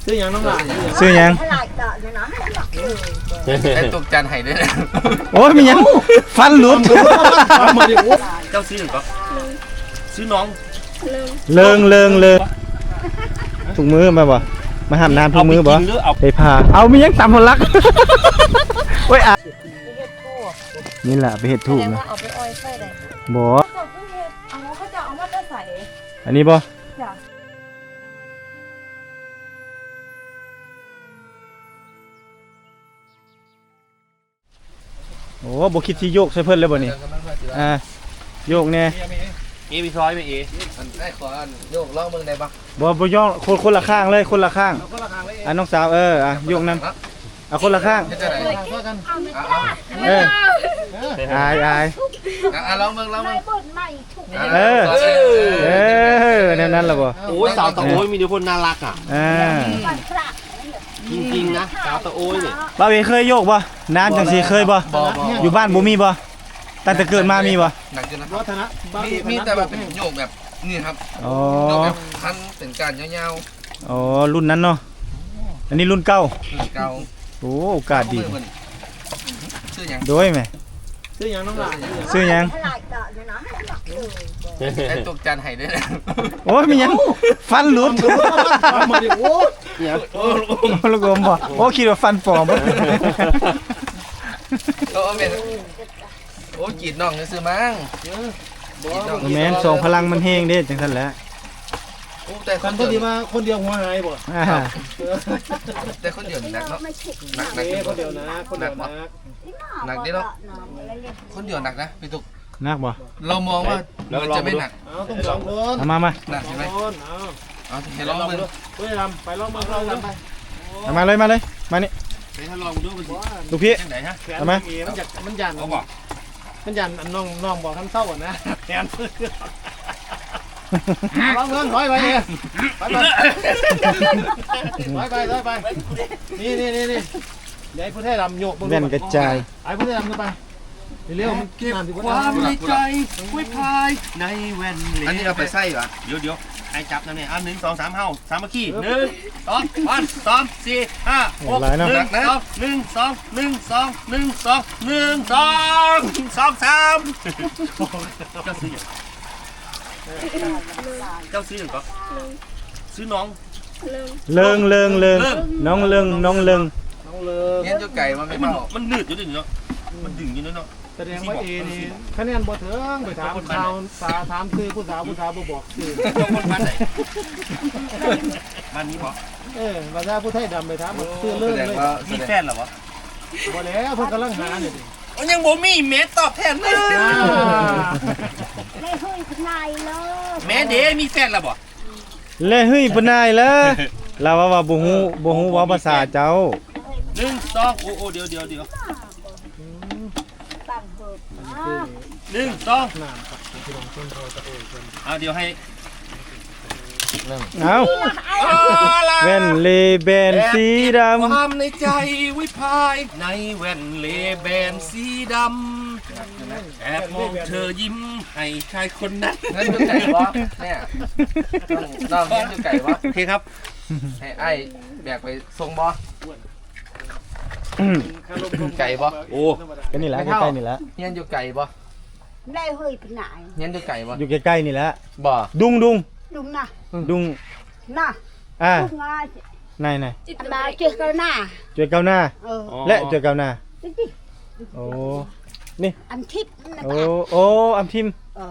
ຊື່ຫຍັງນ້ອງຫຼ້າ? ຊື່ຫຍັງ? ໃຫ້ຕົກຈານໃຫ້ເດີ້. ໂອ້ຍ ມີຫຍັງ? ຟັນຫຼຸດ. ເຈົ້າຊື່ຫຍັງກໍ? ຊື່ນ້ອງ ເລີງ ເລີງ ເລີງ. ທຸກມື້ມາບໍ່? ມາຫາບນ້ຳທຸກມື້ບໍ່? ໄດ້ພາ. ເອົາ ມີຫຍັງຕຳຫົວຫຼັກ? ໂອ້ຍ ອາ ນີ້ລະໄປເຮັດທູບນະ. ບໍ່. ເຂົາເຈົ້າເອົາມາແຕ່ໃສ? ອັນນີ້ບໍ່? ໂອ້ ບໍ່ຄິດຊິໂຍກໃສ່ເພິ່ນເລີຍບໍ່ນີ້? ອ່າ ໂຍກແດ່. ເອ ມີຊອຍໄໝເອ? ອັນ ອ້າຍຂໍອັນໂຍກລອງເບິ່ງໄດ້ບໍ່? ບໍ່ ບໍ່ໂຍກ ຄົນ ຄົນລະຂ້າງເລີຍ ຄົນລະຂ້າງ. ເອົາຄົນລະຂ້າງເລີຍເອ. ອ່າ ນ້ອງສາວ ເອີ ອ່າ ໂຍກນຳ. ເອົາຄົນລະຂ້າງ. ເຮັດຈັ່ງໃດ? ຊ່ອຍກັນ. ອ່າ ເອີ ເອີ ອາຍ ອາຍ. ອ່າ ລອງເບິ່ງ ລອງເບິ່ງ. ເອີ ເອີ ແນວນັ້ນລະບໍ່? ໂອ້ຍ ສາວຕາໂອ້ຍ ມີແຕ່ຄົນໜ້າຮັກອະ. ອ່າ ຈິງໆນະ ສາວຕາໂອ້ຍນີ້. ບ່າວເອເຄີຍໂຍກບໍ່? ນ້ຳຈັ່ງຊີ້ເຄີຍບໍ່? ບໍ່ ບໍ່ ຢູ່ບ້ານບໍ່ມີບໍ່? ຕັ້ງແຕ່ເກີດມາມີບໍ່? ໜັກຢູ່ນະ. ບໍ່ຖະໜັດ. ມີ ມີແຕ່ວ່າເປັນໂຍກແບບນີ້ຄັບ. ອໍ ໂຍກແບບພັນເປັນກ້ານຍາວໆ. ອໍ ລຸ້ນນັ້ນເນາະ. ອັນນີ້ລຸ້ນເກົ່າ. ລຸ້ນເກົ່າ. ໂອ້ ໂອກາດດີ. ຊື່ຫຍັງ? ໂດຍແມ່. ຊື່ຫຍັງນ້ອງຫຼ້າ? ຊື່ຫຍັງ? ໃຫ້ຕົກຈານໃຫ້ເດີ້. ໂອ້ຍ ມີຫຍັງ? ຟັນຫຼຸດ. ໂອ້ຍ ລູກອມບໍ່? ໂອ້ ຄິດວ່າຟັນປອມ. ໂອ້ ແມ່ນ. ໂອ້ ຈີດນ້ອງຊື່ໆມັງ. ບໍ່ແມ່ນ ສອງພະລັງມັນແຮງເດ້ ຈັ່ງຊັ້ນແຫຼະ. ໂອ້ ແຕ່ຄົນດຽວ ຄັນເພິ່ນຊິມາຄົນດຽວຫົວຫາຍບໍ່? ອ່າ ແຕ່ຄົນດຽວນີ້ໜັກເນາະ. ໜັກ ໜັກ ເອີ ຄົນດຽວໜັກ ຄົນດຽວໜັກ. ໜັກເດ້ເນາະ. ຄົນດຽວໜັກນະພີ່ຕຸກ. ໜັກບໍ່? ເຮົາມອງວ່າມັນຈະໄມ່ໜັກ. ເອົາ ຕ້ອງສອງຄົນ. ເອົາ ມາ ມາ. ໜັກໃຊ່ໄໝ? ເອົາ ເອົາ ໃຫ້ລອງເບິ່ງ. ຜູ້ໃດດຳ ໄປລອງເບິ່ງ ລອງເບິ່ງ. ເອົາ ມາເລີຍ ມາເລີຍ ມານີ້. ໃຫ້ລອງເບິ່ງດູມັນຊິ ລູກພີ່ ຈັ່ງໃດຮະ? ເອົາມາ. ມັນຢາກ ມັນຢ້ານ ມັນຢ້ານອັນນ້ອງ ນ້ອງບໍ່ທັນເຊົານະ. ແມ່ນ. ລອງເບິ່ງ ຖອຍໄປເອ ຖອຍໄປ ຖອຍໄປ ຖອຍໄປ. ນີ້ ນີ້ ນີ້ ນີ້ ໃຫ້ຜູ້ໄທດຳໂຍກເບິ່ງ. ແວ່ນກະຈາຍ. ໃຫ້ຜູ້ໄທດຳຂຶ້ນໄປເລັວໆ. ເກັບຄວາມໃນໃຈ ໄວ້ພາຍໃນແວ່ນເລ. ອັນນີ້ເອົາໄປໃສ່ຫວາ? ດຽວໆ ໃຫ້ຈັບນຳແດ່. ເອົາ ໜຶ່ງ ສອງ ສາມ ເຮົາ ສາມັກຄີ. ໜຶ່ງ ສອງ ສາມ ສີ່ ຫ້າ ຫົກ ໜຶ່ງ ສອງ ໜຶ່ງ ສອງ ໜຶ່ງ ສອງ ໜຶ່ງ ສອງ ໜຶ່ງ ສອງ ສອງ ສາມ. ເຈົ້າຊື່ຫຍັງ? ເຈົ້າຊື່ຫຍັງກໍ? ຊື່ນ້ອງ ເລີງ ເລີງ ເລີງ ເລີງ ນ້ອງເລີງ ນ້ອງເລີງ. ນ້ອງເລີງ. ຮຽນຢູ່ໄກບໍ່ແມ່ເຖົ້າ? ມັນ ມັນໜືດຢູ່ເດນີ້ເນາະ. ມັນດຶງຢູ່ເດເນາະ. ສະແດງວ່າເອນີ້ຄະແນນບໍ່ເຖິງ. ໄປຖາມຂ່າວສາ ຖາມຊື່ຜູ້ສາວ ຜູ້ສາວບໍ່ບອກຊື່. ເຈົ້າຄົນບ້ານໃດ? ບ້ານນີ້ບໍ່? ເອີ ວ່າຖ້າຜູ້ໄທດຳໄປຖາມຊື່ເລີງເລີຍ. ມີແຟນແລ້ວບໍ່? ບໍ່ແລ້ວ ເພິ່ນກຳລັງຫານີ້. ໂອ້ ຍັງບໍ່ມີແມ້ ຕອບແທນເລີຍ. ແລະເຮີຍປະນາຍເລີຍ. ແມ້ເດ ມີແຟນແລ້ວບໍ່? ແລະເຮີຍປະນາຍເລີຍ. ລາວວ່າ ວ່າບໍ່ຮູ້ ບໍ່ຮູ້ເວົ້າພາສາເຈົ້າ. ໜຶ່ງ ສອງ ໂອ້ ໂອ້ ດຽວ ດຽວ ດຽວ. ໜຶ່ງ ສອງ ເອົາ ດຽວໃຫ້ ເອົາ ເອົາລະ ແວ່ນເລແບນສີດຳ. ຄວາມໃນໃຈໄວ້ພາຍໃນແວ່ນເລແບນສີດຳ. ແອບມອງເທີຍິ້ມໃຫ້ຊາຍຄົນນັ້ນ. ເຮືອນຢູ່ໄກບໍ່ແມ່? ນ້ອງ ນ້ອງເຮືອນຢູ່ໄກບໍ່? ໂອເຄຄັບ. ໃຫ້ອ້າຍແບກໄປສົ່ງບໍ່? ໄກບໍ່? ໂອ້ ກໍນີ້ແຫຼະ ໃກ້ໆນີ້ແຫຼະ. ເຮືອນຢູ່ໄກບໍ່? ແລະເຮີຍປະນາຍ. ເຮືອນຢູ່ໄກບໍ່? ຢູ່ໃກ້ໆນີ້ແຫຼະ. ບໍ່ ດຸງ ດຸງ ດຸງນະ ດຸງນະ. ອ່າ ໄນໆ ມາເຈີເກົານາ ເຈີເກົານາ. ເອີ ແລະເຈີເກົານາ. ໂອ້ ນີ້ ອຳທິບ. ໂອ້ ໂອ້ ອຳທິມ. ເອີ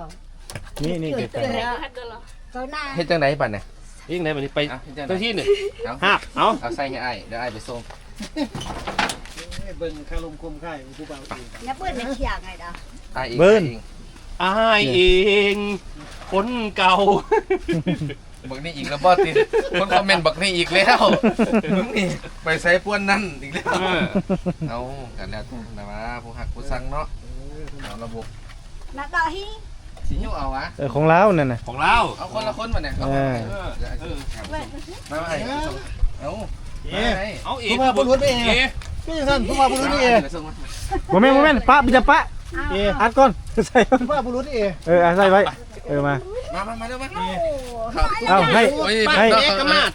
ນີ້ ນີ້ ເກັານາ. ເຮັດຈັ່ງໃດບັດນີ້? ເຮັດຈັ່ງໃດບັດນີ້? ໄປ ອ່ະ ເຮັດຈັ່ງໃດ? ເຈົ້າທີ່ນີ້ ເອົາ ຫາບ ເອົາ ເອົາໃສ່ໃຫ້ອ້າຍ ດຽວອ້າຍໄປສົ່ງ. ເບິ່ງຄາລົມຄົມຄ່າຍຂອງຜູ້ບ່າວເອງ. ຢ່າເບິ່ງໃນຄຽງໃຫ້ດາ. ອ້າຍເອງ ອ້າຍເອງ ຄົນເກົ່າ. ບັກນີ້ອີກແລ້ວບໍ່ຕິ? ຄົນຄອມເມັນບັກນີ້ອີກແລ້ວ. ມຶງນີ້ໄປໃສ່ປ່ວນນັ້ນອີກແລ້ວ. ເອີ ເອົາ ກັນແລ້ວນະວ່າ ຜູ້ຮັກຜູ້ຊັງເນາະ. ເອົາລະບົບ ນັກດອກຮີ ຊິຫິ້ວເອົາຫວາ? ເອີ ຂອງລາວນັ້ນນະ ຂອງລາວ. ເອົາຄົນລະຄົນບັດນີ້. ເອີ ເອີ ມາ ມາ ເອົາ ເອ ເອົາເອ ສຸພາບບຸລຸດເອ. ເອ ຄືຊັ້ນ ສຸພາບບຸລຸດເອ. ບໍ່ແມ່ນ ບໍ່ແມ່ນ ປະ ມີແຕ່ປະ. ເອ ອັດກ່ອນ ໃສ່ ສຸພາບບຸລຸດເອ. ເອີ ອາ ໃສ່ໄວ້. ເອີ ມາ ມາ ມາ ມາເດີ ມາ. ເອົາ ໃຫ້ ໃຫ້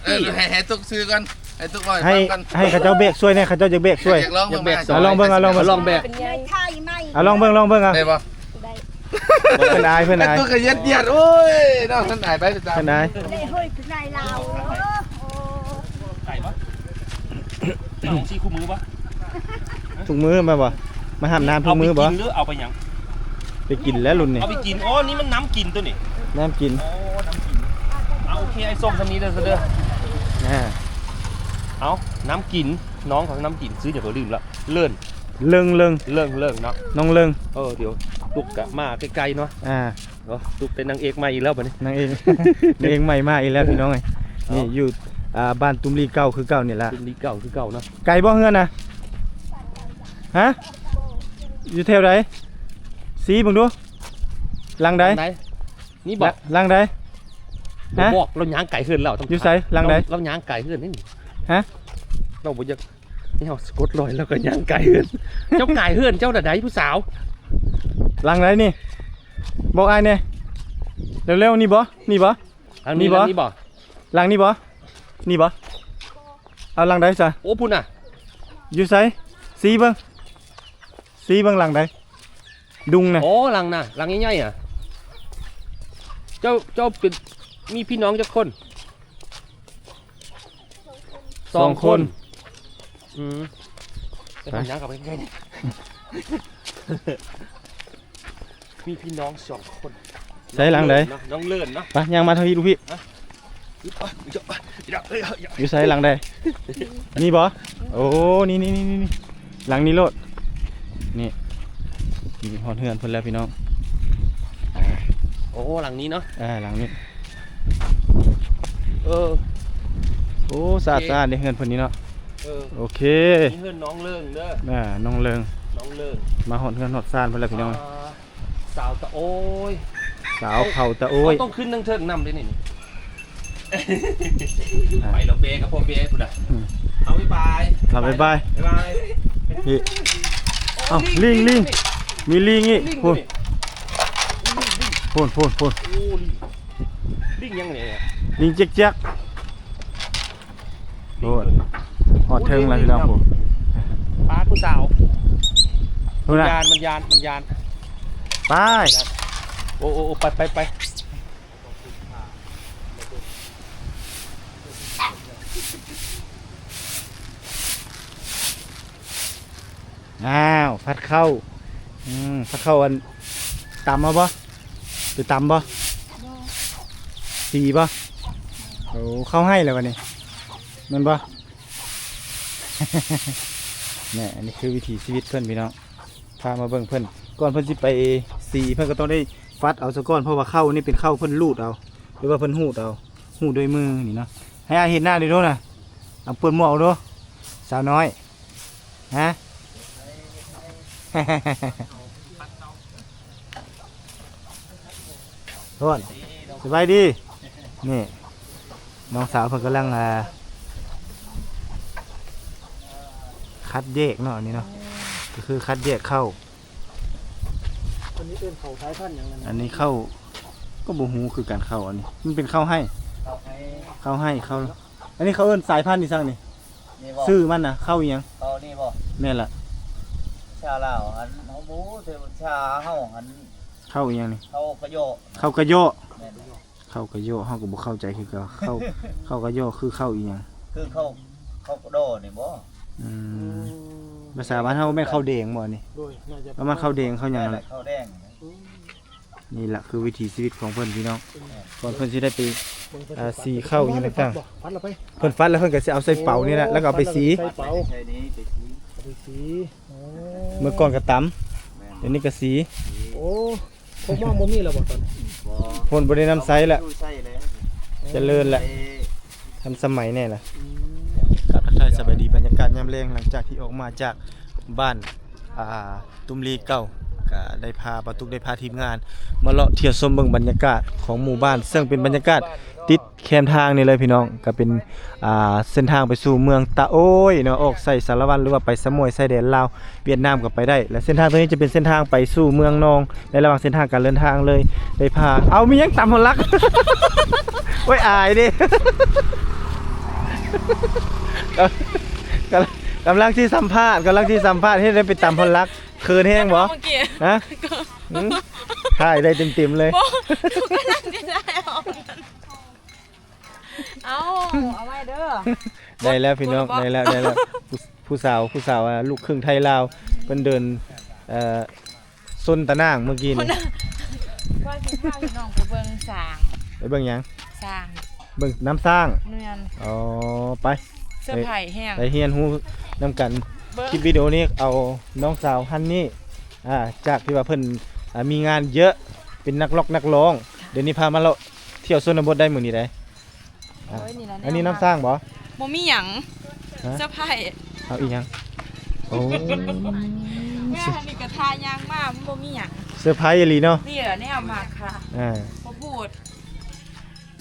ເອີ ໃຫ້ ໃຫ້ຕົກຊື່ກ່ອນ. ໄອ້ຕຸກ ເວົ້າໃຫ້ຟັງກັນ ໃຫ້ເຂົາເຈົ້າແບກຊ່ວຍແດ່ ເຂົາເຈົ້າຢາກແບກຊ່ວຍ ຢາກລອງເບິ່ງ ອາ ລອງເບິ່ງ ອາ ລອງເບິ່ງ ລອງແບກ ໄດ້ບໍ່? ອາ ລອງເບິ່ງ ລອງເບິ່ງ ເອົາ ໄດ້ບໍ່? ໄດ້ ເພິ່ນອາຍ ເພິ່ນອາຍ ໄອ້ຕຸກກໍຢ້ານໆ ໂອ້ຍ ນ້ອງເພິ່ນອາຍ ໄປ ເພິ່ນອາຍ ໄດ້ເຮີ້ຍ ເພິ່ນອາຍລາວ ໄດ້ບໍ່? ເອົາຊິຄູ່ມື້ບໍ່? ທຸກມື້ແມ່ນບໍ່? ມາຫາບນ້ຳທຸກມື້ບໍ່? ເອົາໄປກິນ ຫຼືເອົາໄປຫຍັງ? ໄປກິນແລ້ວລຸ້ນນີ້ ເອົາໄປກິນ. ອໍ ນີ້ມັນນ້ຳກິນຕົວນີ້ ນ້ຳກິນ ອໍ ນ້ຳກິນ. ເອົາ ໂອເຄ ອ້າຍສົ່ງສ່ຳນີ້ເດີ ເດີ ອ່າ ເອົາ ນ້ຳກິນ ນ້ອງເຂົານ້ຳກິນ ຊື່ຫຍັງກໍລືມລະ ເລີນ ເລີງ ເລີງ ເລີງ ເລີງເນາະ ນ້ອງເລີງ. ເອີ ດຽວຕຸກກະມາໃກ້ໆເນາະ ອ່າ ເນາະ ຕຸກເປັນນາງເອກໃໝ່ອີກແລ້ວບັດນີ້ ນາງເອກ ນາງເອກໃໝ່ມາອີກແລ້ວພີ່ນ້ອງເອີຍ. ເອົ້າ ນີ້ຢູ່ ອ່າ ບ້ານຕຸ້ມລີເກົ່າຄືເກົ່ານີ້ລະ ຕຸ້ມລີເກົ່າຄືເກົ່າເນາະ. ໄກບໍ່ເຮືອນນະ? ຮະ? ຢູ່ແຖວໃດ? ຊີ້ເບິ່ງດູ ຫຼັງໃດ? ຫຼັງໃດ? ນີ້ບໍ່? ຫຼັງໃດ? ບໍ່ບອກ ລາວຍ່າງໄກເຮືອນລາວ ຢູ່ໃສ? ຫຼັງໃດ? ລາວຍ່າງໄກເຮືອນນີ້ ຮະ? ລາວບໍ່ຢາກ ນີ້ເຮົາສະກົດລອຍ ລາວກໍຍ່າງໄກເຮືອນ ເຈົ້າໄກເຮືອນເຈົ້າໃດຜູ້ສາວ? ຫຼັງໃດນີ້? ບອກອ້າຍແດ່ ເລັວໆ ນີ້ບໍ່? ນີ້ບໍ່? ຫຼັງນີ້ ນີ້ບໍ່? ຫຼັງນີ້ບໍ່? ນີ້ບໍ່? ນີ້ບໍ່? ເອົາຫຼັງໃດຊະ? ໂອ້ ພຸ້ນນະ ຢູ່ໃສ? ຊີ້ເບິ່ງ ຊີ້ເບິ່ງຫຼັງໃດ? ດຸງນະ ອໍ ຫຼັງນະ ຫຼັງໃຫຍ່ໆ ອະ. ເຈົ້າ ເຈົ້າເປັນ ມີພີ່ນ້ອງຈັກຄົນ? ສອງຄົນ ສອງຄົນ ອືມ ໄປຫາຍ່າງເຂົ້າໄປໃກ້ໆ ນີ້ ມີພີ່ນ້ອງສອງຄົນ. ໃສຫຼັງໃດ? ນ້ອງເລີນເນາະ ໄປຍ່າງມາທາງພີ້ລູກພີ່ ຢູ່ໃສຫຼັງໃດ? ນີ້ບໍ່? ໂອ້ ນີ້ໆໆໆ ຫຼັງນີ້ໂລດ ນີ້ ນີ້ຮອດເຮືອນເພິ່ນແລ້ວພີ່ນ້ອງ. ອ່າ ໂອ້ ຫຼັງນີ້ເນາະ ອ່າ ຫຼັງນີ້ ເອີ ໂອ້ ສະອາດ ສະອາດເດ້ເຮືອນເພິ່ນນີ້ເນາະ. ເອີ ໂອເຄ ນີ້ເຮືອນນ້ອງເລີງເດີ ອ່າ ນ້ອງເລີງ ນ້ອງເລີງ ມາຮອດເຮືອນຮອດຊານເພິ່ນແລ້ວພີ່ນ້ອງ. ອ່າ ສາວຕາໂອ້ຍ ສາວເຜົ່າຕາໂອ້ຍ ເຮົາຕ້ອງຂຶ້ນທາງເທິງນຳເດ້ນີ້ ໄປແລ້ວເບກັບພໍ່ເບພຸ້ນນະ. ອືມ ເອົາ ບາຍບາຍ ເອົາ ບາຍບາຍ ບາຍບາຍ. ເອີ ເອົ້າ ລິງ ລິງ ມີລິງອີກ ລິງ ພຸ້ນ ນີ້ ພຸ້ນ ພຸ້ນ ພຸ້ນ ໂອ້ ລິງ ລິງຫຍັງນີ້? ລິງຈຽກໆ. ໂອ້ຍ ຮອດເທິງແລ້ວພີ່ນ້ອງ. ໂອ້ ປາດຜູ້ສາວ ພຸ້ນນະ ມັນຢ້ານ ມັນຢ້ານ ມັນຢ້ານ ໄປ ໂອ້ ໂອ້ ໂອ້ ໄປ ໄປ ໄປ. ອ້າວ ພັດເຂົ້າ ອືມ ພັດເຂົ້າ ອັນ ຕຳເອົາບໍ່? ໄປຕຳບໍ່? ບໍ່ ສີບໍ່? ໂອ້ ເຂົ້າໄຮ່ແລ້ວບັດນີ້ ແມ່ນບໍ່? ແນ່ ອັນນີ້ຄືວິຖີຊີວິດເພິ່ນພີ່ນ້ອງ ພາມາເບິ່ງເພິ່ນ ກ່ອນເພິ່ນຊິໄປສີ ເພິ່ນກໍຕ້ອງໄດ້ຟັດເອົາສາກ່ອນ ເພາະວ່າເຂົ້ານີ້ເປັນເຂົ້າເພິ່ນລູດເອົາ ຫຼືວ່າເພິ່ນຮູດເອົາ ຮູດດ້ວຍມືນີ້ເນາະ. ໃຫ້ອ້າຍເຮັດໜ້າເດ້ໂດນະ ເອົາເປີດໝວກເອົາໂດ ສາວນ້ອຍ ຮະ ໂທດ ສະບາຍດີ. ນີ້ ນ້ອງສາວເພິ່ນກຳລັງ ອ່າ ຄັດແຍກເນາະ ອັນນີ້ເນາະ ກໍຄືຄັດແຍກເຂົ້າ. ອັນນີ້ເອີ້ນເຂົ້າສາຍພັນຫຍັງນັ້ນນະ? ອັນນີ້ເຂົ້າ ກໍບໍ່ຮູ້ຄືກັນ ເຂົ້າອັນນີ້ ມັນເປັນເຂົ້າໄຮ່ ເຂົ້າໄຮ່ ເຂົ້າໄຮ່ ເຂົ້າ ອັນນີ້ເຂົາເອີ້ນສາຍພັນອີ່ສັງນີ້? ນີ້ບໍ່? ຊື່ມັນນະ ເຂົ້າອີ່ຫຍັງ? ເຂົ້ານີ້ບໍ່? ແມ່ນລະ ພາສາລາວຫັ້ນ ເຮົາບໍ່ຮູ້ ແຕ່ພາສາເຮົາຫັ້ນ ເຂົ້າອີ່ຫຍັງນີ້? ເຂົ້າກະເຍາະ ເຂົ້າກະເຍາະ ແມ່ນ ເຂົ້າກະເຍາະ ເຮົາກໍບໍ່ເຂົ້າໃຈຄືກັນ ເຂົ້າ ເຂົ້າກະເຍາະຄືເຂົ້າອີ່ຫຍັງ? ຄືເຂົ້າ ເຂົ້າກະດໍນີ້ບໍ່? ອືມ ອືມ ພາສາບ້ານເຮົາແມ່ນເຂົ້າແດງບໍ່ນີ້? ໂດຍ ປະມານເຂົ້າແດງ ເຂົ້າຫຍັງນັ້ນແຫຼະ ເຂົ້າແດງ. ອືມ ນີ້ລະຄືວິຖີຊີວິດຂອງເພິ່ນພີ່ນ້ອງ ກ່ອນເພິ່ນຊິໄດ້ໄປ ເອີ ສີເຂົ້າອີ່ຫຍັງຕ່າງໆ ເພິ່ນຟັດແລ້ວເພິ່ນກໍຊິເອົາໃສ່ເປົານີ້ແຫຼະ ແລ້ວກໍເອົາໄປສີ ໃສ່ເປົາ ເອົາໄປສີ ເອົາໄປສີ. ອໍ ເມື່ອກ່ອນກໍຕຳ ດຽວນີ້ກໍສີ. ໂອ້ ພົນມອງບໍ່ມີແລ້ວບໍ່ຕອນນີ້? ບໍ່ ພົນບໍ່ໄດ້ນຳໃຊ້ແລ້ວ ຈະເລີນແລ້ວ ທັນສະໄໝແນ່ລະ. ອືມ ກະທັກທາຍສະບາຍດີ ບັນຍາກາດຍາມແລງ ຫຼັງຈາກທີ່ອອກມາຈາກບ້ານ ອ່າ ຕຸ້ມລີເກົ່າ ກະໄດ້ພາ ບ່າວຕຸກໄດ້ພາທີມງານມາເລາະທ່ຽວຊົມເບິ່ງບັນຍາກາດຂອງໝູ່ບ້ານ ເຊິ່ງເປັນບັນຍາກາດຕິດແຄມທາງນີ້ເລີຍພີ່ນ້ອງ ກະເປັນ ອ່າ ເສັ້ນທາງໄປສູ່ເມືອງຕາໂອ້ຍເນາະ ອອກໃສ່ສາລະວັນ ຫຼືວ່າໄປສະໝວຍ ຊາຍແດນລາວຫວຽດນາມກໍໄປໄດ້ ແລະ ເສັ້ນທາງຕົວນີ້ຈະເປັນເສັ້ນທາງໄປສູ່ເມືອງນອງ ໃນລະຫວ່າງເສັ້ນທາງການເດີນທາງເລີຍ ໄດ້ພາ ເອົາ ມີຫຍັງຕຳຫົວຫຼັກ ໂອ້ຍ ອາຍເດ້. ກຳ ກຳລັງ ກຳລັງຊິສຳພາດ ກຳລັງຊິສຳພາດ ເຮັດໃຫ້ໄປຕຳຮອດຫຼັກ ເຂີນແຮງບໍ່? ເມື່ອກີ້ ຮະ? ກໍ ຫືມ? ຖ່າຍໄດ້ເຕັມໆເລີຍ ບໍ່ ກໍກຳລັງຊິຖ່າຍອອກ ເອົາ ເອົາໄວ້ເດີ ໄດ້ແລ້ວພີ່ນ້ອງ ກົດບໍ່? ໄດ້ແລ້ວ ໄດ້ແລ້ວ ຜູ້ ຜູ້ສາວ ຜູ້ສາວ ອ່າ ລູກຄຶ່ງໄທລາວ ເພິ່ນເດີນ ເອີ ຊົນຕາໜ່າງເມື່ອກີ້ນີ້ ວ່າຊິພາພີ່ນ້ອງໄປເບິ່ງຊ້າງ ໄປເບິ່ງຫຍັງ? ຊ້າງ ເບິ່ງນຳຊ້າງ ແມ່ນ ອໍ ໄປ ເຊີໄພແຮງ ໄປຮຽນຮູ້ນຳກັນ ເບິ່ງ ຄລິບວິດີໂອນີ້ເອົານ້ອງສາວຮັນນີ້ ອ່າ ຈາກທີ່ວ່າເພິ່ນ ອ່າ ມີງານເຍອະ ເປັນນັກລັອກນັກຮ້ອງ ດຽວນີ້ພາມາເລາະທ່ຽວຊົນນະບົດໄດ້ມື້ນີ້ໄດ໋. ອ່ະ ໂອ້ຍ ນີ້ລະ ອັນນີ້ນຳຊ້າງບໍ່? ບໍ່ມີຫຍັງ ຮະ? ເຊີໄພ ເອົາອີຫຍັງ? ໂອ້ ແມ່ອັນນີ້ກະທາຍ່າງມາ ມັນບໍ່ມີຫຍັງ ເຊີໄພອີ່ຫຼີເນາະ ນີ້ລະແນວມັກຄ່ະ ອ່າ ບໍ່ພູດ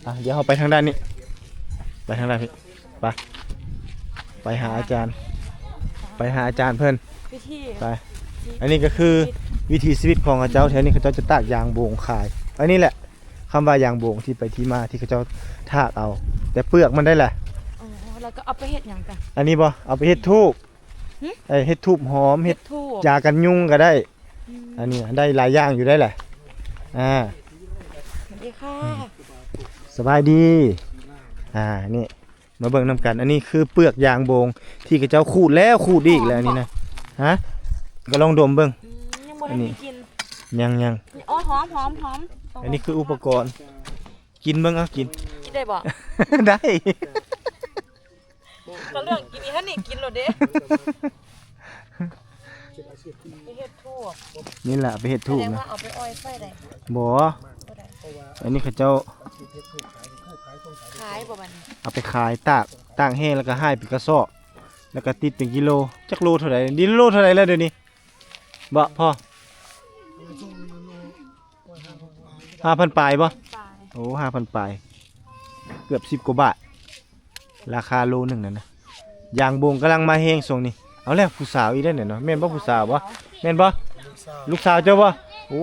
ອ່ະ ດຽວເຮົາໄປທາງດ້ານນີ້ ໄປທາງດ້ານນີ້ ໄປ ໄປຫາອາຈານ ໄປຫາອາຈານເພິ່ນ ວິທີ ໄປ ອັນນີ້ກະຄືວິຖີຊີວິດຂອງເຂົາເຈົ້າ ແຖວນີ້ເຂົາເຈົ້າຈະຕາກຢາງໂບງຂາຍ ອັນນີ້ແຫຼະ ຄຳວ່າຢາງໂບງທີ່ໄປທີ່ມາທີ່ເຂົາເຈົ້າຖາກເອົາ ແຕ່ເປືອກມັນໄດ້ແຫຼະ ອໍ ແລ້ວກໍເອົາໄປເຮັດຫຍັງກະ? ອັນນີ້ບໍ່? ເອົາໄປເຮັດທູບ ຫຶ? ເອີ ເຮັດທູບຫອມ ເຮັດ ເຮັດທູບ ຢາກັນຍຸງກໍໄດ້ ອືມ ອັນນີ້ໄດ້ຫຼາຍຢ່າງຢູ່ໄດ໋ແຫຼະ ອ່າ ສະຫວັດດີຄ່ະ ສະບາຍດີ ອ່າ ນີ້ ມາເບິ່ງນຳກັນ ອັນນີ້ຄືເປືອກຢາງໂບງທີ່ເຂົາເຈົ້າຂູດແລ້ວຂູດອີກແລ້ວ ຫອມບໍ່? ອັນນີ້ນະ ຮະ? ກໍລອງດົມເບິ່ງ ອືມ ຍັງບໍ່ທັນໄດ້ກິນ ອັນນີ້ ຍັງໆ ອໍ ຫອມໆໆ ອັນນີ້ຄືອຸປະກອນ ກິນເບິ່ງ ເອົາກິນ ກິນໄດ້ບໍ່? ໄດ້ ກໍເລື່ອງກິນນີ້ ຫັ້ນນີ້ກິນໂລດເດ້ ໄປເຮັດທູບ ນີ້ລະໄປເຮັດທູບນະ ແສດງວ່າເອົາໄປອ່ອຍໄຟໄດ້ ບໍ່ ບໍ່ໄດ້ ອັນນີ້ເຂົາເຈົ້າ ຂາຍບໍ່ບັດນີ້? ເອົາໄປຂາຍ ຕາກ ຕາກແຫ້ງແລ້ວກໍຫ້າຍເປັນກະສອບ ແລ້ວກໍຕິດເປັນກິໂລ ຈັກໂລເທົ່າໃດ? ດິນໂລເທົ່າໃດແລ້ວດຽວນີ້? ບໍ່ພໍ ຫ້າພັນປາຍບໍ່? ໂອ້ ຫ້າພັນປາຍ ເກືອບສິບກວ່າບາດ ລາຄາໂລໜຶ່ງນັ້ນນະ ຢາງໂບງກຳລັງມາແຮງຊ່ວງນີ້ ເອົາແລ້ວ ຜູ້ສາວອີກແລ້ວເນາະ ແມ່ນບໍ່? ຜູ້ສາວບໍ່? ແມ່ນບໍ່? ລູກສາວເຈົ້າບໍ່? ໂອ້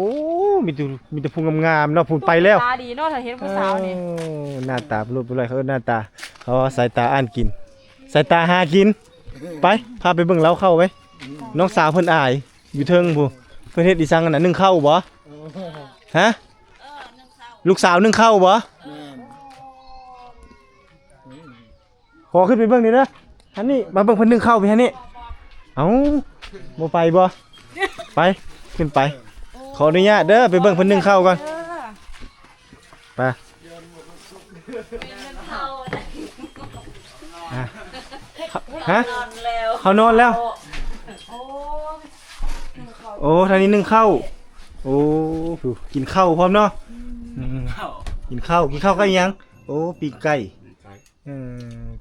ມີແຕ່ ມີແຕ່ຜູ້ງາມໆເນາະ ຜູ້ໄປແລ້ວ ຕາດີເນາະ ຖ້າເຫັນຜູ້ສາວນີ້ ໂອ້ ໜ້າຕາປະໂລດປະລອຍ ເຂົາເອີ້ນໜ້າຕາ ເຂົາວ່າສາຍຕາອ່ານກິນ ສາຍຕາຫາກິນ ໄປ ພາໄປເບິ່ງເລົ້າເຂົ້າໄປ ນ້ອງສາວເພິ່ນອາຍ ຢູ່ເທິງພຸ້ນ ເພິ່ນເຮັດອີສັງຫັ້ນນະ ໜຶ້ງເຂົ້າບໍ່? ຮະ? ລູກສາວໜຶ້ງເຂົ້າບໍ່? ແມ່ນ ຂໍຂຶ້ນໄປເບິ່ງໜ່ອຍເດີ ຫັ້ນນີ້ ມາເບິ່ງເພິ່ນໜຶ້ງເຂົ້າພີ້ຫັ້ນນີ້ ເອົ້າ ບໍ່ໄປບໍ່? ໄປ ຂຶ້ນໄປ ຂໍອະນຸຍາດເດີ ໄປເບິ່ງເພິ່ນໜຶ້ງເຂົ້າກ່ອນ ໄປ ອ່ະ ຮະ? ເຂົ້ານອນແລ້ວ ໂອ້ ທາງນີ້ໜຶ້ງເຂົ້າ ໂອ້ ກິນເຂົ້າພ້ອມເນາະ ອືມ ກິນເຂົ້າ ກິນເຂົ້າກັບອີ່ຫຍັງ? ໂອ້ ປີ້ງໄກ່ ເອີ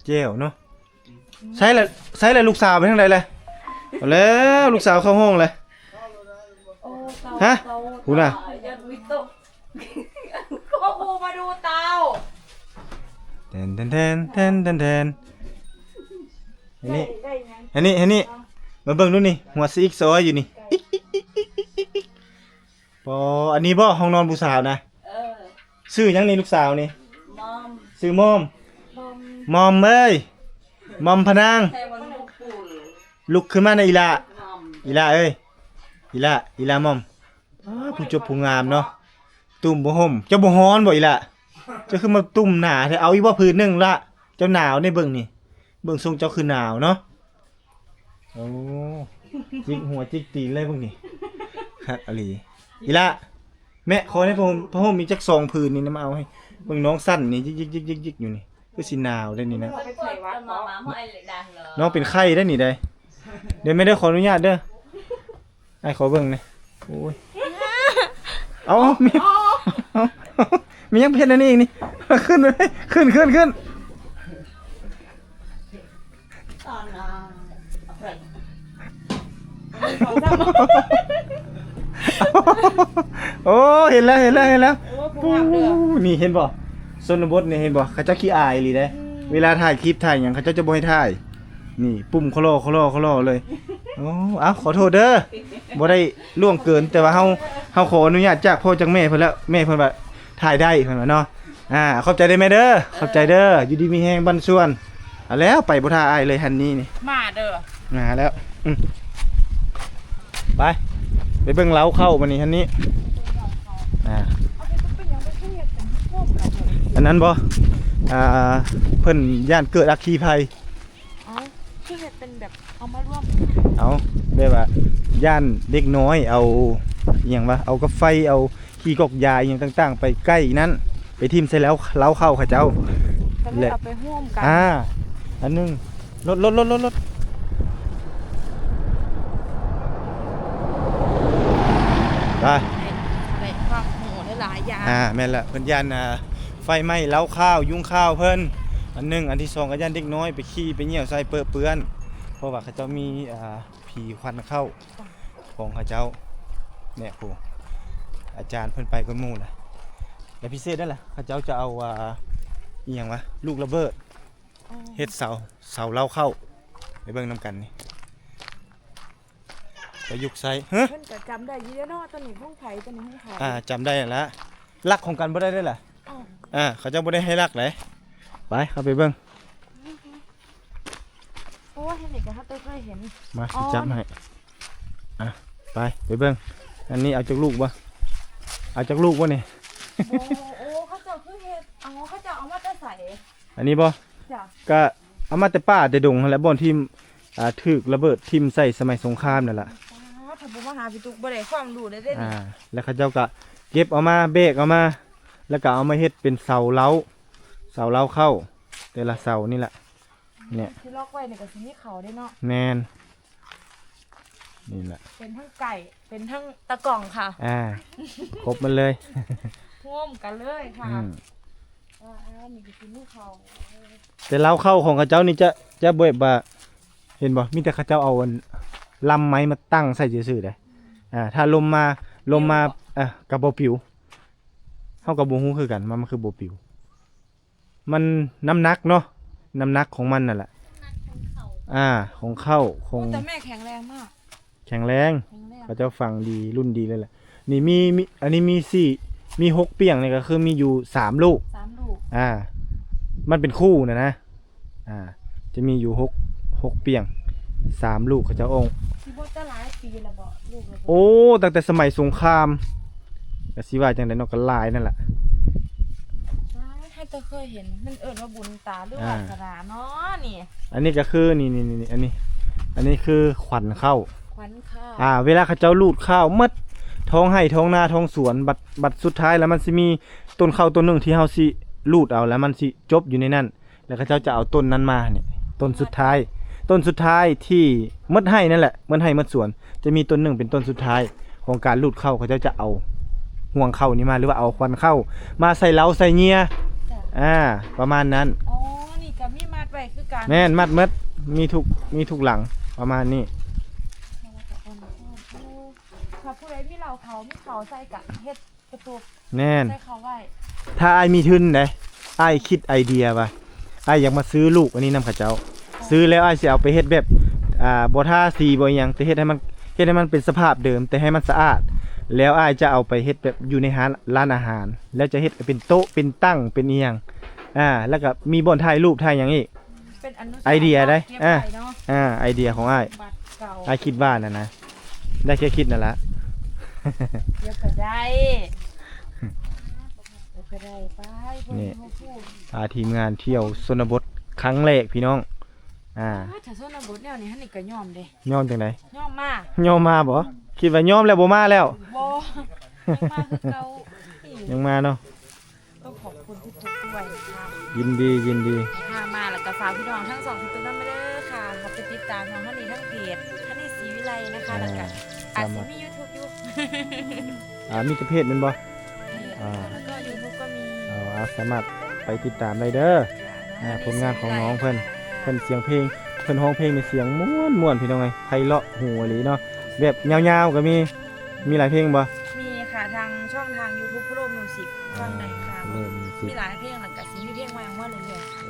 ແຈ່ວເນາະ ໃສລະ ໃສລະ ລູກສາວໄປທາງໃດລະ? ເອົາແລ້ວ ລູກສາວເຂົ້າຫ້ອງລະ ຮະ? ພຸ້ນນະ ໂອ້ ມາດູເຕົາ ແຕ່ນ ແຕ່ນ ແຕ່ນ ແຕ່ນ ແຕ່ນ ອັນນີ້ ອັນນີ້ ອັນນີ້ ມາເບິ່ງດູນີ້ ຫົວສະອິກສະອອຍຢູ່ນີ້ ປໍ ອັນນີ້ບໍ່ ຫ້ອງນອນຜູ້ສາວນະ? ເອີ ຊື່ຫຍັງນີ້ລູກສາວນີ້? ມອມ ຊື່ມອມ ມອມ ມອມເອີຍ ມອມພະນາງ ລຸກຂຶ້ນມານະອີ່ຫຼ້າ ອີ່ຫຼ້າເອີຍ ອີ່ຫຼ້າ ອີ່ຫຼ້າມອມ ອ້າ ຜູ້ຈົບຜູ້ງາມເນາະ ຕຸ້ມຜ້າຫົ່ມ ເຈົ້າບໍ່ຮ້ອນບໍ່ອີ່ຫຼ້າ? ເຈົ້າຄືມາຕຸ້ມໜາແທ້ ເອົາອີກບໍ່ຜືນໜຶ່ງລະ ເຈົ້າໜາວເດ້ ເບິ່ງນີ້ ເບິ່ງຊົງເຈົ້າຄືໜາວເນາະ ໂອ້ ຈິກຫົວຈິກຕີນເລີຍເບິ່ງນີ້ ຄັກອີ່ຫຼີ ອີ່ຫຼ້າ ແມ່ ຂໍແດ່ ຜ້າຫົ່ມ ຜ້າຫົ່ມມີຈັກສອງຜືນນີ້ນະ ມາເອົາໃຫ້ເບິ່ງ ນ້ອງສັ່ນນີ້ ຢິກໆໆຢູ່ນີ້ ຄືຊິໜາວໄດ໋ນີ້ນະ ນ້ອງເປັນໄຂ້ໄດ໋ນີ້ໄດ໋ ດຽວແມ່ເດີ ຂໍອະນຸຍາດເດີ ອ້າຍຂໍເບິ່ງແດ່ ໂອ້ຍ ເອົາ ເອົາ ມີ ເອົາ ມີຫຍັງເຮັດອັນນີ້ອີກນີ້ ຂຶ້ນ ຂຶ້ນ ຂຶ້ນ ຂຶ້ນ ໂອ້ ເຫັນແລ້ວ ເຫັນແລ້ວ ເຫັນແລ້ວ ໂອ້ ຜູ້ງາມເດີ ນີ້ເຫັນບໍ່ ຊົນນະບົດນີ້ເຫັນບໍ່ ເຂົາເຈົ້າຂີ້ອາຍອີ່ຫຼີເດ້ ອືມ ເວລາຖ່າຍຄລິບຖ່າຍຫຍັງ ເຂົາເຈົ້າຈະບໍ່ໃຫ້ຖ່າຍ ນີ້ ປຸ່ມຄໍລໍ ຄໍລໍ ຄໍລໍເລີຍ ໂອ້ ເອົ້າ ຂໍໂທດເດີ ບໍ່ໄດ້ລ່ວງເກີນ ແຕ່ວ່າເຮົາ ເຮົາຂໍອະນຸຍາດຈາກພໍ່ຈາກແມ່ເພິ່ນແລ້ວ ແມ່ເພິ່ນວ່າຖ່າຍໄດ້ ເພິ່ນວ່າເນາະ ອ່າ ຂອບໃຈເດີແມ່ເດີ ຂອບໃຈເດີ ຢູ່ດີມີແຮງບັນຊວນ ເອົາແລ້ວ ໄປບໍ່ຖ້າອ້າຍເລີຍຫັ້ນນີ້ນີ້ ມາເດີ ມາແລ້ວ ອືມ ໄປ ໄປເບິ່ງເລົ້າເຂົ້າບາດນີ້ຫັ້ນນີ້ ອ່າ ອັນນັ້ນບໍ່ ອ່າ ເພິ່ນຢ້ານເກີດອັກຄີໄພ ເອົ້າ ຄືເຮັດເປັນແບບເອົາມາລວມ ເອົາ ແບບວ່າຢ້ານເດັກນ້ອຍເອົາ ອີ່ຫຍັງວະ ເອົາກາໄຟ ເອົາຂີ້ກອກຢາ ອີ່ຫຍັງຕ່າງໆ ໄປໃກ້ນັ້ນ ໄປຖິ້ມໃສ່ເລົ້າ ເລົ້າເຂົ້າເຂົາເຈົ້າ ກໍເລີຍເອົາໄປຮ່ວມກັນ ອ່າ ອັນໜຶ່ງ ລົດ ລົດ ລົດ ລົດ ລົດ ໄປ ໄດ້ຄວາມຮູ້ຫຼາຍໆຢ່າງ ອ່າ ແມ່ນລະ ເພິ່ນຢ້ານ ອ່າ ໄຟໄໝ້ເລົ້າເຂົ້າ ຍຸງເຂົ້າເພິ່ນ ອັນໜຶ່ງ ອັນທີສອງ ກໍຢ້ານເດັກນ້ອຍໄປຂີ້ໄປຍ່ຽວໃສ່ເປິເປື້ອນ ເພາະວ່າເຂົາເຈົ້າມີ ອ່າ ຜີຂວັນເຂົ້າຂອງເຂົາເຈົ້າ ແນະ ຜູ້ອາຈານເພິ່ນໄປກ່ອນໝູ່ລະ ແລະ ພິເສດນັ້ນລະ ເຂົາເຈົ້າຈະເອົາ ອ່າ ອີ່ຫຍັງວະ ລູກລະເບີດ ອໍ ເຮັດເສົາ ເສົາເລົ້າເຂົ້າ ໄປເບິ່ງນຳກັນນີ້ ປະຍຸກໃຊ້ ຮະ ເພິ່ນກໍຈຳໄດ້ຢູ່ເດເນາະ ຕົວນີ້ຂອງໃຜ ຕົວນີ້ຂອງໃຜ ອ່າ ຈຳໄດ້ຫັ້ນລະ ລັກຂອງກັນບໍ່ໄດ້ເດ້ລະ ອໍ ອ່າ ເຂົາເຈົ້າບໍ່ໄດ້ໃຫ້ລັກໃດ ໄປ ເຂົ້າໄປເບິ່ງ ໂອ້ຍ ເຫັນນີ້ກໍຫາແຕ່ເຄີຍເຫັນ ມາ ອໍ ຊິຈັບໃຫ້ ອ່ະ ໄປ ໄປເບິ່ງ ອັນນີ້ເອົາຈັກລູກບໍ່ ເອົາຈັກລູກບໍ່ນີ້ ໂອ້ ໂອ້ ເຂົາເຈົ້າຄືເຮັດ ເອົາ ເຂົາເຈົ້າເອົາມາແຕ່ໃສ ອັນນີ້ບໍ່ ຈ້ະ ກະເອົາມາແຕ່ປ່າແຕ່ດົງຫັ້ນແຫຼະ ບ່ອນທີ່ ອ່າ ຖືກລະເບີດຖິ້ມໃສ່ສະໄໝສົງຄາມນັ້ນລະ ອໍ ຖ້າບໍ່ມາຫາພີ່ຕຸກບໍ່ໄດ້ຄວາມຮູ້ເດ້ ອ່າ ແລ້ວເຂົາເຈົ້າກະເກັບເອົາມາ ແບກເອົາມາ ແລ້ວກະເອົາມາເຮັດເປັນເສົາເລົ້າ ເສົາເລົ້າເຂົ້າ ແຕ່ລະເສົານີ້ລະ ນີ້ ທີ່ລັອກໄວ້ນີ້ກໍຊິມີເຂົ້າເດ້ເນາະ ແມ່ນ ນີ້ແຫຼະ ເປັນທັງໄກ່ ເປັນທັງຕາກ່ອງຄ່ະ ອ່າ ຄົບມັນເລີຍ ຮ່ວມກັນເລີຍຄ່ະ ອືມ ອ່າ ນີ້ກໍຊິມີເຂົ້າ ແຕ່ເລົ້າເຂົ້າຂອງເຂົາເຈົ້ານີ້ຈະ ຈະແບບວ່າ ເຫັນບໍ່ ມີແຕ່ເຂົາເຈົ້າເອົາອັນລຳໄມ້ມາຕັ້ງໃສ່ຊື່ໆເດ້ ອ່າ ຖ້າລົມມາ ລົມມາ ປິວບໍ່ ອ່າ ກໍບໍ່ປິວ ເຮົາກໍບໍ່ຮູ້ຄືກັນວ່າມັນຄືບໍ່ປິວ ມັນນ້ຳໜັກເນາະ ນ້ຳໜັກຂອງມັນນັ້ນແຫຼະ ນ້ຳໜັກຂອງເຂົ້າ ອ່າ ຂອງເຂົ້າ ຂອງ ໂອ້ ແຕ່ແມ່ແຂງແຮງມາກ ແຂງແຮງ ແຂງແຮງ ເຂົາເຈົ້າຝັງດີ ລຸ້ນດີເລີຍແຫຼະ ນີ້ມີ ມີ ອັນນີ້ມີສີ່ ມີຫົກປ່ຽງນີ້ ກໍຄືມີຢູ່ສາມລູກ ສາມລູກ ອ່າ ມັນເປັນຄູ່ນະນະ ອ່າ ຈະມີຢູ່ຫົກ ຫົກປ່ຽງ ສາມລູກເຂົາເຈົ້າອອກ ຊິບໍ່ຈະຫຼາຍປີແລ້ວບໍ່ ລູກລະບໍ່ ໂອ້ ຕັ້ງແຕ່ສະໄໝສົງຄາມ ກໍຊິວ່າຈັ່ງໃດເນາະ ກໍຫຼາຍນັ້ນລະ ຫຼາຍ ໃຜຈະເຄີຍເຫັນ ມັນເອີ້ນວ່າບຸນຕາ ຫຼື ອ່າ ວາສະໜາເນາະນີ້ ອັນນີ້ກໍຄື ນີ້ໆໆ ອັນນີ້ ອັນນີ້ຄືຂວັນເຂົ້າ ຂວັນເຂົ້າ ອ່າ ເວລາເຂົາເຈົ້າລູດເຂົ້າໝົດ ທ້ອງໄຮ່ ທ້ອງນາ ທ້ອງສວນ ບັດ ບັດສຸດທ້າຍແລ້ວມັນຊິມີຕົ້ນເຂົ້າຕົ້ນໜຶ່ງທີ່ເຮົາຊິລູດເອົາ ແລ້ວມັນຊິຈົບຢູ່ໃນນັ້ນ ແລ້ວເຂົາເຈົ້າຈະເອົາຕົ້ນນັ້ນມານີ້ ຕົ້ນສຸດທ້າຍ ຕົ້ນສຸດທ້າຍທີ່ໝົດໄຮ່ນັ້ນແຫຼະ ໝົດໄຮ່ໝົດສວນ ຈະມີຕົ້ນໜຶ່ງເປັນຕົ້ນສຸດທ້າຍຂອງການລູດເຂົ້າ ເຂົາເຈົ້າຈະເອົາຮວງເຂົ້ານີ້ມາ ຫຼືວ່າເອົາຂວັນເຂົ້າມາໃສ່ເລົ້າໃສ່ເຫຍື່ອ ຈ້ະ ອ່າ ປະມານນັ້ນ ອໍ ນີ້ກໍມີມັດໄວ້ຄືກັນ ແມ່ນ ມັດໝົດ ມີທຸກ ມີທຸກຫຼັງ ປະມານນີ້ ຖ້າຜູ້ໃດມີເລົ້າເຂົ້າ ມີເຂົ້າໃສ່ກະເຮັດ ກະຕຸກ ແມ່ນ ໃສ່ເຂົ້າໄວ້ ຖ້າອ້າຍມີທຶນເດ້ ອ້າຍຄິດໄອເດຍວ່າ ອ້າຍຢາກມາຊື້ລູກອັນນີ້ນຳເຂົາເຈົ້າ ຊື້ແລ້ວອ້າຍຊິເອົາໄປເຮັດແບບ ອ່າ ບໍ່ທາສີບໍ່ອີ່ຫຍັງ ແຕ່ເຮັດໃຫ້ມັນ ເຮັດໃຫ້ມັນເປັນສະພາບເດີມ ແຕ່ໃຫ້ມັນສະອາດ ແລ້ວອ້າຍຈະເອົາໄປເຮັດແບບຢູ່ໃນຮ້ານ ຮ້ານອາຫານ ແລ້ວຈະເຮັດໃຫ້ເປັນໂຕະ ເປັນຕັ່ງ ເປັນອີ່ຫຍັງ ອ່າ ແລ້ວກະມີບ່ອນຖ່າຍຮູບ ຖ່າຍຫຍັງອີກ ເປັນອະນຸສານ ໄອເດຍເດ້ ເກັບໄວ້ເນາະ ອ່າ ໄອເດຍຂອງອ້າຍ ບັດເກົ່າ ອ້າຍຄິດວ່ານັ້ນນະ ໄດ້ແຄ່ຄິດນັ້ນລະ ດຽວກໍໄດ້ ດຽວກໍໄດ້ ໄປ ນີ້ ພາທີມງານທ່ຽວຊົນນະບົດຄັ້ງແລກພີ່ນ້ອງ ອ່າ ໂອ້ຍ ຖ້າຊົນນະບົດແນວນີ້ ຫັ້ນນີ້ກໍຍອມເດ້ ຍອມຈັ່ງໃດ ຍອມມາ ຍອມມາບໍ? ຄິດວ່າຍອມແລ້ວບໍ່ມາແລ້ວ ບໍ່ ຍັງມາຄືເກົ່າ ຍັງມາເນາະ ຕ້ອງຂອບຄຸນພີ່ຕຸກດ້ວຍນະຄະ ຍິນດີ ຍິນດີ ພາມາ ແລ້ວກໍຝາກພີ່ນ້ອງທັງສອງພີ່ຕຸກນຳເດີຄ່ະ ເຂົ້າໄປຕິດຕາມນ້ອງຮັນນີ້ທາງເພຈ ຮັນນີ້ ສີວິໄລ ນະຄະ ອ່າ ແລ້ວກໍອາດຊິມີຢູທູບຢູ່ ອ່າ ມີແຕ່ເພຈແມ່ນບໍ່? ເພຈ ອ່າ ແລ້ວກໍຢູທູບກໍມີ ເອົາ ເອົາ ສາມາດໄປຕິດຕາມໄດ້ເດີ ອ່າ ຜົນງານຂອງນ້ອງເພິ່ນ ເພິ່ນສຽງເພງ ເພິ່ນຮ້ອງເພງນີ້ສຽງມ່ວນໆ ພີ່ນ້ອງເອີຍ ໄພເລາະຫູອີ່ຫຼີເນາະ ແບບຍາວໆກໍມີ ມີຫຼາຍເພງບໍ່? ມີຄ່ະ ທາງຊ່ອງທາງຢູທູບ ໂພໂລມິວສິກ ຟັງໄດ້ຄ່ະ ອ່າ ໂພໂລມິວສິກ ມີຫຼາຍເພງ ແລ້ວກະຊິມີເພງໃໝ່ອອກມາເລື້ອຍໆ.